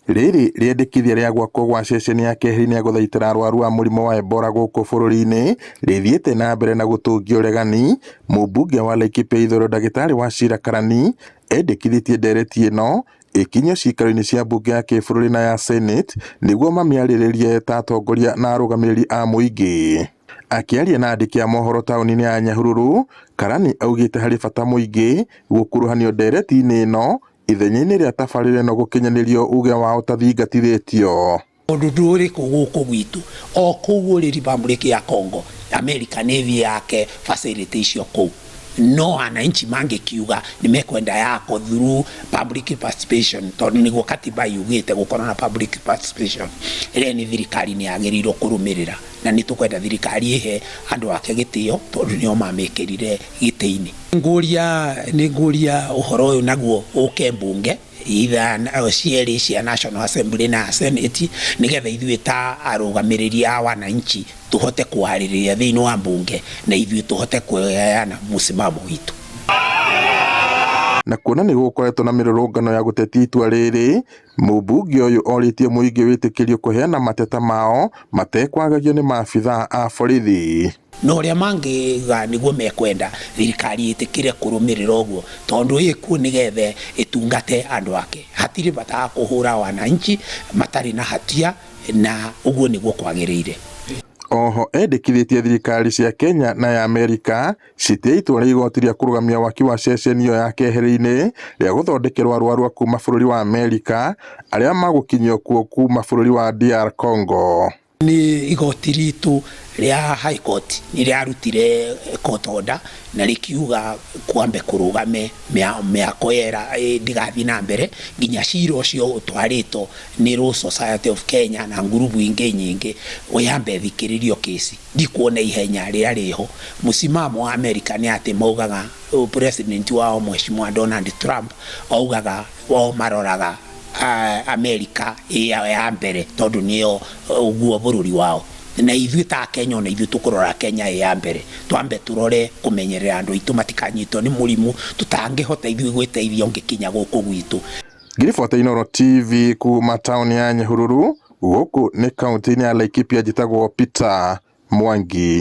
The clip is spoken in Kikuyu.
Rĩrĩ rĩendekithia rĩa gwakwo gwa ceceni ya keheri-inĩ ya gũthaitĩra arwaru a mũrimũ wa Ebola gũkũ bũrũri-inĩ rĩthiĩte na mbere na gũtũngia ũregani, mũmbunge wa Laikipia Ithũĩro ndagĩtarĩ Wachira Karani endekithĩtie ndereti ĩno ĩkinyio ciikaro-inĩ cia mbunge ya kĩbũrũri na ya Senate nĩguo mamĩarĩrĩrie ta atongoria na arũgamĩrĩri a mũingĩ. Akĩaria na andĩki a mohoro taũni-inĩ ya Nyahururu, Karani augĩte harĩ bata mũingĩ gũkuruhanio ndereti-inĩ ĩno ithenya-inĩ rĩa tabarĩra ĩno gũkinyanĩrio uge wao ũtathingatithĩtio. Ũndũ ndũrĩkũ gũkũ gwitũ o kũu ũrĩ Republic ya Congo, America nĩ ĩthiĩ yake facility icio kũu, no wananchi mangĩkiuga nĩ mekwenda yakwo through public participation, tondũ nĩguo katiba yugĩte gũkorwo na public participation, ĩrĩa nĩ thirikari nĩ yagĩrĩirwo kũrũmĩrĩra, na nĩ tũkwenda thirikari ĩhe andũ ake gĩtĩo tondũ nĩo mamĩkĩrire gĩtĩ-inĩ. Nĩ ngũria ũhoro ũyũ naguo ũke mbunge either cierĩ cia National Assembly na Senate, nĩgetha ithuĩ ta arũgamĩrĩri a wananchi tũhote kwarĩrĩria thĩinĩ wa mbunge na ithuĩ tũhote kũheana mũsimamo witũ. Na kuona nĩ gũkoretwo na mĩrũrũngano ya gũtetia itua rĩrĩ, mũmbunge ũyũ orĩtie mũingĩ wĩtĩkĩrio kũheana mateta mao matekwagagio nĩ maabithaa a borithi. Na ũrĩa mangĩga nĩguo mekwenda thirikari ĩtĩkĩre kũrũmĩrĩra ũguo, tondũ ĩkuo nĩgetha ĩtungate andũ ake. Hatirĩ bata wa kũhũra wananchi matarĩ na hatia, na ũguo nĩguo kwagĩrĩire. Oho endekithĩtie thirikari cia Kenya na ya Amerika citie itua rĩa igoti rĩa kũrũgamia waki wa ceceni ĩyo ya keheri-inĩ rĩa gũthondekerwo arwaru a kuma bũrũri wa Amerika arĩa magũkinyio kuo kuma bũrũri wa DR Congo. Nĩ igoti ritũ rĩa High Court nĩ rĩarutire court order na rĩkiuga kwambe kũrũgame mĩako ĩra ndĩgathiĩ na mbere nginya cira ũcio ũtwarĩtwo nĩ Law Society of Kenya na ngurubu ingĩ nyingĩ yambe ĩthikĩrĩrio kĩci. Ndikuona ihenya rĩrĩa rĩho. Mũsimamo wa America nĩ atĩ maugaga president wao Mheshimiwa Donald Trump augaga o maroraga America ĩ ya mbere tondũ nĩyo ũguo bũrũri wao, na ithuĩ ta Kenya ona ithuĩ tũkũrora Kenya ĩ ya mbere, twambe tũrore kũmenyerera andũ aitũ matikanyitwo nĩ mũrimũ tũtangĩhota ithuĩ gwĩteithia ũngĩkinya gũkũ gwitũ. Ngĩribota Inooro TV kuma taũni ya Nyahururu, gũkũ nĩ kaũntĩ-inĩ ya Laikipia, njĩtagwo Peter Mwangi.